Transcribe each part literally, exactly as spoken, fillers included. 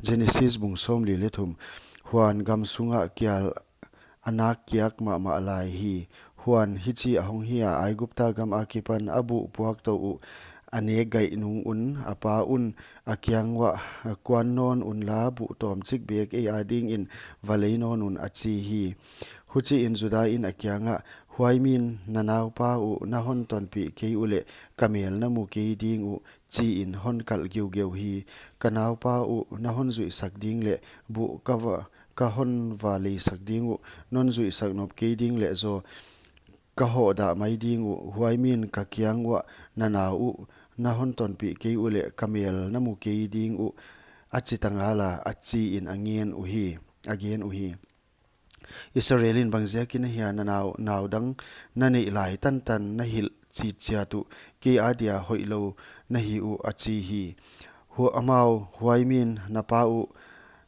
Genesis bung sawmli leh thum. Huan gam sungah kial a nak kiak mahmah lai hi. Huan hichi ahong hi a, Aigupta gam akipan a buh puak tou uh a nek gaih nung un, a pa un a kiang uah, Kuan nawn unla, buh tawmchik bek ei adingin va lei nawn un, a chi hi. Huchiin Juda in a kiangah, Huai min, Na naupa uh na hon tonpih kei uleh ka mel na mu kei ding uh, chiin hon kalh giugeu hi. Ka naupa uh na hon zuihsak ding leh buh ka va, ka hon va leisak ding uh, non zuihsak nop kei ding leh zaw ka hoh dah mai ding uh. Huai min, ka kiang uah na nau uh na hon tonpih kei uleh ka mel na mu kei ding uh, a chi ta ngala, a chiin a ngen uhi, a gen uhi. Israel in bangziakin ahia na nau, nau dang na neih lai tantan na hilh chitchiat uh, kei adia hoihlou na hi uh, a chi hi. Hu-, amau, Huai min, na pa uh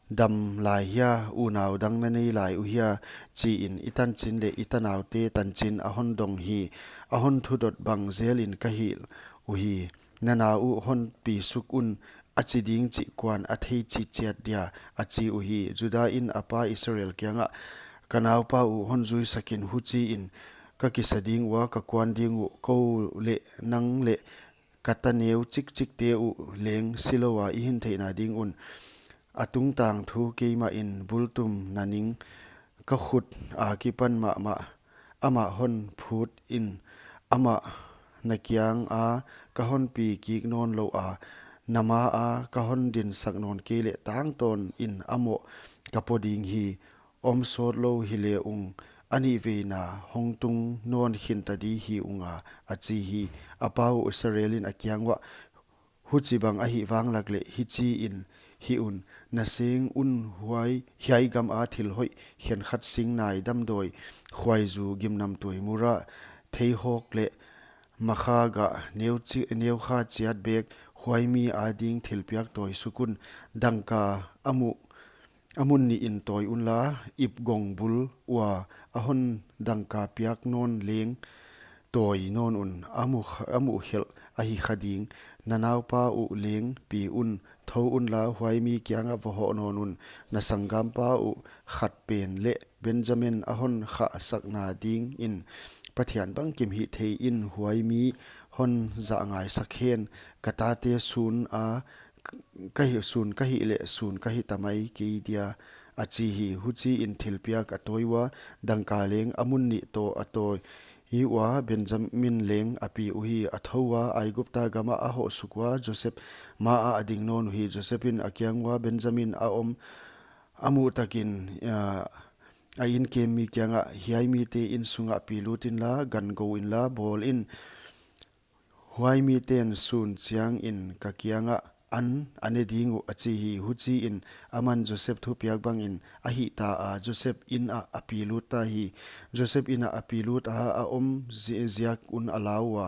dam lai hia, unau dang na nei lai uhia, chiin i tanchin leh i tanaute tanchin a hon dong hi. A hon thudot bang zelin ka hilh uhi. Na nau uh hon pi suk un, a chi ding chih kuan a thei chitchiat dia, a chi uhi. Juda in a pa Israel kiangah, Ka naupa uh hon zuisakin, huchiin ka kisa ding ua, ka kuan ding uh, kou leh nang leh ka ta neu chikchikte uh leng, silou a i hin theihna ding un. A tungtang thu keimahin bultum na ning, ka khut akipan mahmah amah hon phut in, amah na kianga ka hon pi kik nawn lou a, na maa ka hon dinsak nawn kei leh tangtawnin a moh ka po ding hi. Om sawtlou hi le ung, a nihveina hong tung nawn khin ta di hi unga, a chi hi. A pa uh Israel in a kiang uah, Huchibang ahih vanglak leh hichiin hih un, na seng un, huai, hiai gama thil hoih khenkhat, singnai, damdawi, khuaizu, gimnamtui, mura, theihawk leh makha gah, neu chi-, neukha chiat bek, huai mi ading thilpiak tawi suk un. Dangka a mu a mun nihin tawi unla, ip gong bul ua a hon dangka piak nawn leng tawi nawn un, a mu kh-, a muh khelh ahi kha ding. Na naupa uh leng pi un, thou unla, huai mi kiangah va hoh nawn un. Na sanggampa uh khat pen leh Benjamin a hon khahsakna dingin Pathian bangkim hihtheiin huai mi hon zahngaisak hen. Ka tate sun a ka hih, sun ka hih leh sun ka hih ta mai kei dia, a chi hi. Huchiin thilpiak a tawi ua, dangka leng a mun nih toh a tawi ua, Benjamin leng a pi uhi. A thou ua, Aigupta gamah a hoh suk ua, Joseph maah a ding nawn uhi. Joseph in a kiang ua, Benjamin a om a muh takin, ah, a inkemmi kiangah, Hiai mite insungah pi lut inla, gan gou inla, bawl in. Huai miten sun chiangin ka kiangah an a ne ding uh, a chi hi. Huchiin aman Joseph thupiak bangin a hih ta a, Joseph inn ah a pi lut ta hi. Joseph inn ah a pi lut a, a om zi-, ziak un a lau ua,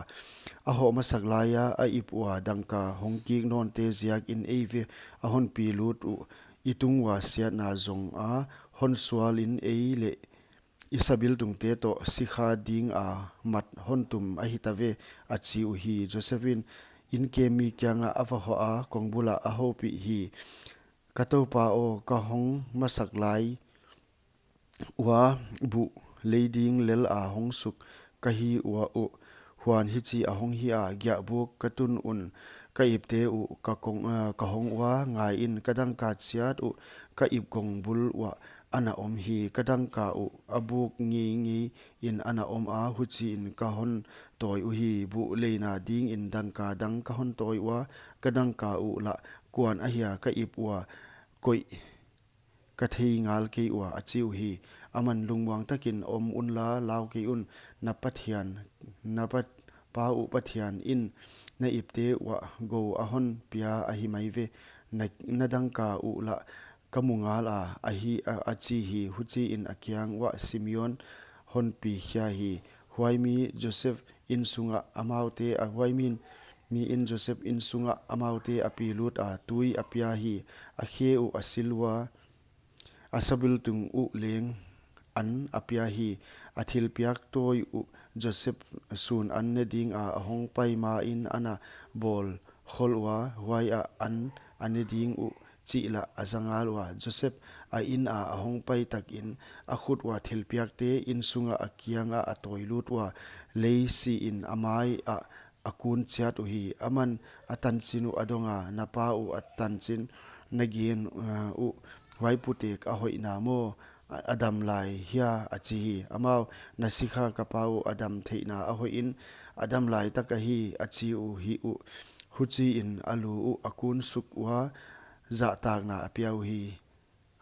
a hoh masak laia a ip ua dangka hong kik nawnte ziakin eive a hon pi lut uh, i tung ua siatna zong a hon sualin ei leh i sabiltungte toh sikha dinga mat hon tum ahi ta ve, a chi uhi. Joseph in inkemmi kiangah a va hoh a, kongbulah a houpih hi. Ka toupa aw, ka hong masak lai ua buh lei ding lel a hong suk ka hi ua uh. Huan hichi a hong hi a, giahbuk ka tun un, ka ipte uh ka kong, ah, ka hong ua, ngaiin, ka dangka chiat uh ka ip gong bul uah ana om hi. Ka dangka uh a buk ngeingei in ana om a, huchiin ka hon tawi uhi. Buh leina dingin dangka dang ka hon tawi ua, ka dangka uh lah kuan ahia ka ip ua koih ka thei ngal kei ua, a chi uhi. Aman lungmuang takin om unla, lau kei un, na Pathian, na Pat-, pa uh Pathian in na ipte uah gou a hon pia ahi mai ve, na, na dangka uh lah ka mu ngal a, ahi a, a chi hi. Huchiin a kiang uah Simeon hon pi khia hi. Huai mi Joseph insungah amaute a, huai min, mi in Joseph insungah amaute a pi lut a, tui a pia hi. A khe uh a sil ua, a sabiltung uh leng an a pia hi. A thilpiak tawi uh Joseph sun an ne dinga a hong pai main ana bawl khol ua, huaiah an a ne ding uh chih lah a za ngal ua. Joseph a inn a a hongpai takin, a khut ua thilpiakte inn sungah a kiangah a tawilut ua, lei siin a mai ah a kun chiat uhi. Aman a tanchin uh a donga, Na pa uh a tanchin na gen uh, huai putek a hoihna maw? A dam lai hia? a chi hi. Amau, Na sikha ka pa uh a dam theihna a hoihin, a dam laitak ahi, a chi uhi uh. Huchiin a lu uh a kun suk ua, zahtakna a pia uhi.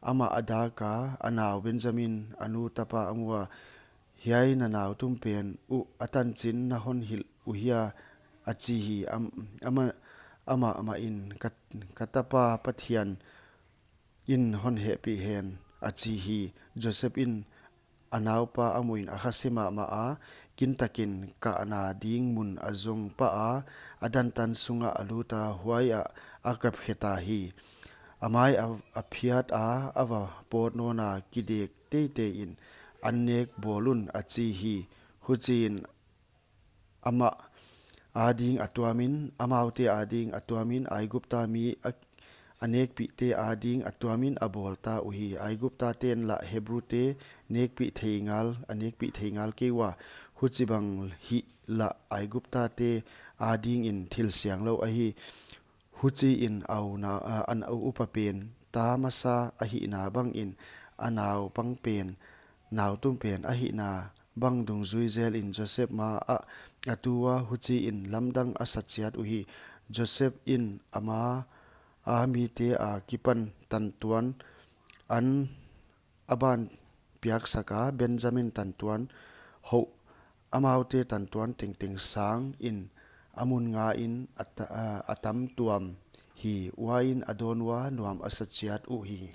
Amah a daka, a nau Benjamin a nu tapa a mua, Hiai na nau tumpen uh a tanchin na honhilh uhia? a chi hi. Amah mahin, Ka tapa, Pathian in hon hehpih hen, a chi hi. Joseph in a naupa a muhin a khase mahmaha, kintakin kahna ding mun a zong paha, a dantan sungah a luta, huaiah a kapkheta hi. A mai a phiata, a va pawt nawna, Kidek teiteiin annek bawl un, a chi hi. Huchiin amah ading a tuamin, amaute ading a tuamin, Aigupta mi a nekpihte ading a tuamin a bawlta uhi. Aiguptaten lah Hebrute a nekpih thei ngal kei ua, huchibang hih lah Aiguptate adingin thil sianglou ahi. Huchiin a upapen ta masa a hihna bangin, a naupangpen, nautumpen a hihna bang dungjui jelin Joseph maah a tu ua, huchiin lamdang a sa chiat uhi. Joseph in ama a mite akipan tantuan an a ban piaksaka, Benjamin tantuan houh, amaute tantuan tengteng sangin a mun ngain a tam tuam hi. Huan a dawn ua, nuam a sa chiat uhi.